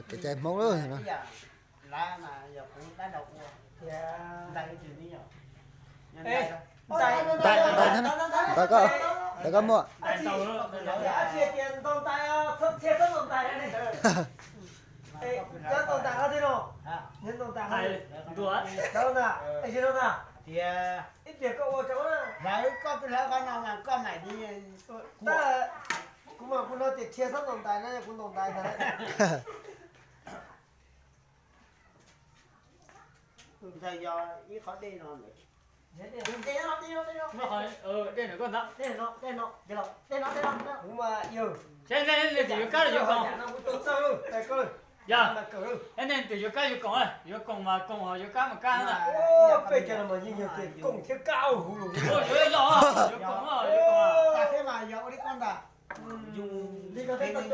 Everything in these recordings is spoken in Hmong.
Kev cai Hmoob lawm no. Ntais, ntais, ntais koj, ntais koj muaj. Ib pliag koj ua rau na. Hlawv koj, hlawv qhov no mas koj mam li. Kuv mas kuv no tias rhia txhob ntaus ntais na, kuv ntaus ntais ntag. Ntawd yog ib qhov dej no. Dej no, dej no, dej no. Kuv mas yog. Seb nej leej twg yuav kab los yuav koom. Yog, nej leej twg yuav kab yuav koom, yuav koom mas koom, yuav kab mas kab na. Peb cov no mas yeej yog tias koom thiab kab huv los. Yuav los, yuav koom, yuav koom. Tab sis mas yog ua li koj ntag.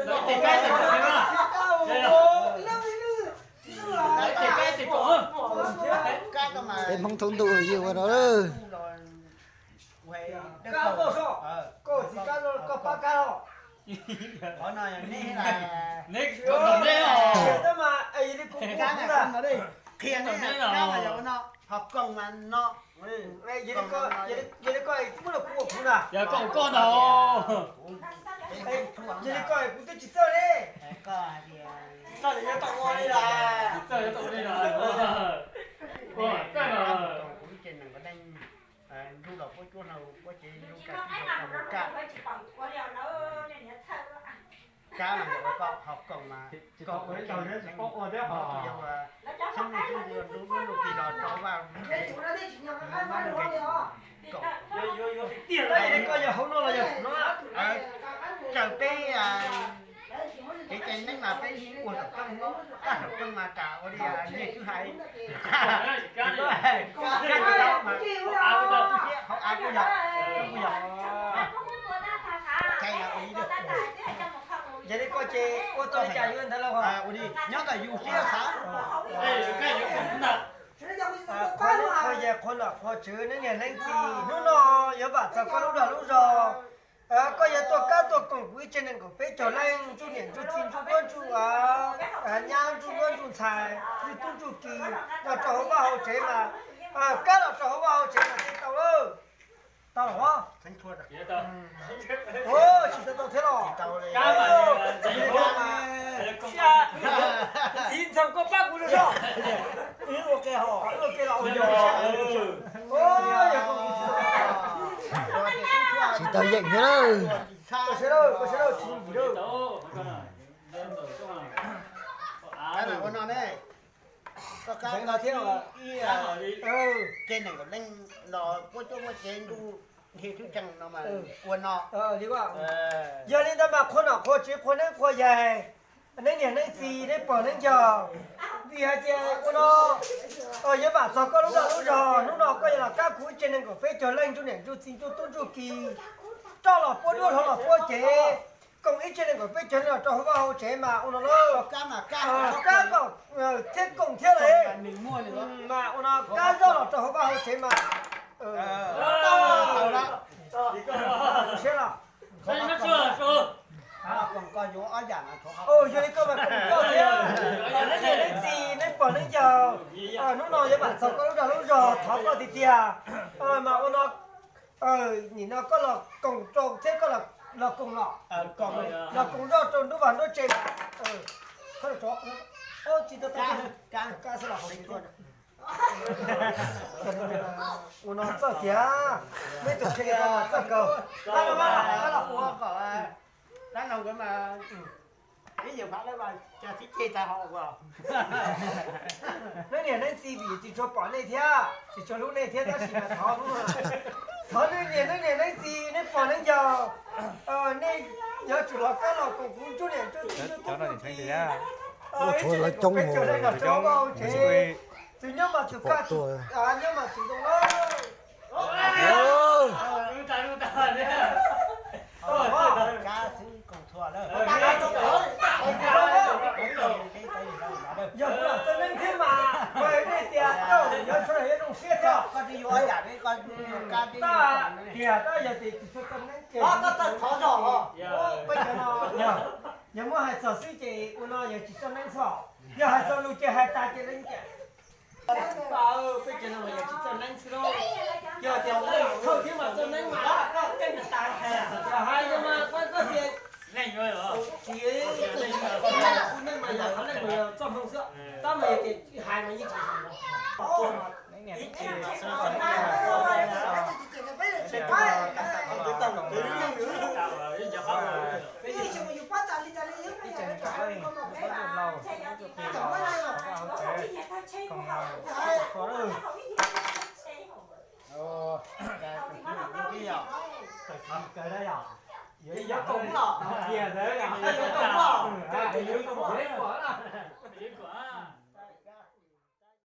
Lawv tias kab tes koom na. Lawv tias kab tes koom. Peb Hmoob thoob ntuj yeej ua no. Koj tsis kab, koj pab kab os. Qhov no neb, neb os. Tab mas yog li kuv, kuv qhia neb kab mas yog ua no, ho koom mas no. Yog li koj muab los kuv ua kuv na. Yog koj ua koj ntag. Yog li koj kuv twb tsis txawj li. Tsis txawj li, yuav tau ua li lawm. Tsis txawj yuav tau ua li lawm. Ua txawj los. Ntuj los puab cuab hlau puab cev ntuj kab tib tug kab mus kab. Kab mas yog ua koj, ho koom mas koom ua tsis paub ua thiab ho. Xyoob ntuj xyoob ntxwv ntuj hnub ntuj tis los rau vaj, vaj ntuj nqis koom. Koj yog hauv no los yog no? Raws peb kev cai neeb mas peb ua saum rooj, kab saum rooj mas kam ua li niag twb hais. Kab tsis tau mas hauv av kuj yog, kuj yog. Yog li koj ces ua tau li cas yuav ntawd los ua li nyob ntawm yus siab xav. Qhua, qhua yam qhua nom qhua tswv, neeb niam neeb txiv, hnub no yuav vam txog koj lub dag lub zog. Koj yuav tuaj kab tuaj koom kuv ib tsev nees nkaum peb caug leej, ntsuj niam ntsuj txiv ntsuj duab ntsuj nyab ntsuj duab ntsuj ntxhais ntsuj tub ntsuj ki los rau hauv vaj hauv tsev mas, kab los rau hauv vaj hauv tsev mas thiaj tau lawm. Tau los? Tsis tau tau thiab los? Txiv ntxawm koj pab kuv zog. Ua ke los. Tsis tau yeem thiab lawm. Ua no ne, koj kab no thiab ib tsev nees nkaum leej los puab cuab muaj tsev ntuj nthi tub cees no mas ua no. Yog li ntawd mas qhua nom qhua tswv qhua neeb qhua yaig, neeb niam neeb txiv neeb pog neeb ncaug, vim hais tias ua no yuav vam txog koj lub dag lub zog, hnub no koj yuav los kab kuv ib tsev nees nkaum peb caug leej ntsuj niam ntsuj txiv ntsuj tub ntsuj ki, roj los puab duab hlau los puab cev, koom ib tsev nees nkaum peb caug leej los rau hauv vaj hauv tsev mas ua no lauj. Kab kom thiab koom thiab lawm. Mas ua no kab zoj los rau hauv vaj hauv tsev mas tau lawm. Siab los? Yog li koj mas koom koj thiab, neeb niam neeb txiv neeb pog neeb ncaug, hnub no yuav vam txog koj lub dag lub zog thov koj tiag tiag. Mas ua no nim no koj los koom rau thiab koj los koom los, los koom zoj rau nruab vaj nruab tsev. Tsis tau, ua no txawj tiag, neb tus kheej txawj kawg. Dab no mas, dab no mas, ib yam phav lawv mas cov txiv ceg tas ho ua. Neeb niam neeb txiv vim tsis tshua pom nej thiab tsis tshua hlub nej thiab tab sis mas thov, thov neeb niam neeb niam neeb txiv neeb pog neeb ncaug, nej yuav tsum los kab los koom kuv ntsuj niam ntsuj txiv ntsuj tub ntsuj ki. Ib tsev nees nkaum peb caug leej los rau hauv vaj hauv tsev, tus nyob mas tus kaj, nyob mas tus zoo na. Yog kuv lam txawj neeb thiab mas, kuv hais nej tias tau yuav tsum yuav zoo siab thiab. Tiag, tab yog tias tsis txawj neeb ces koj txawj thov zog, peb cov no Yog muab hais txog xwb ces ua no yog tsis txawj neeb xwb. Yog hais txog lus ces hais tas ces leej tias, peb cov no mas yog tsis txawj neeb xwb lauj. Yog tias thauj thiab mas txawj neeb mas koj keej tas hais, yog hais no mas koj tias tsis txawj neeb mas yog qhov neej mas yog txoj hmoo xwb. Tab mas yog tias hais mas yeej tsis hais.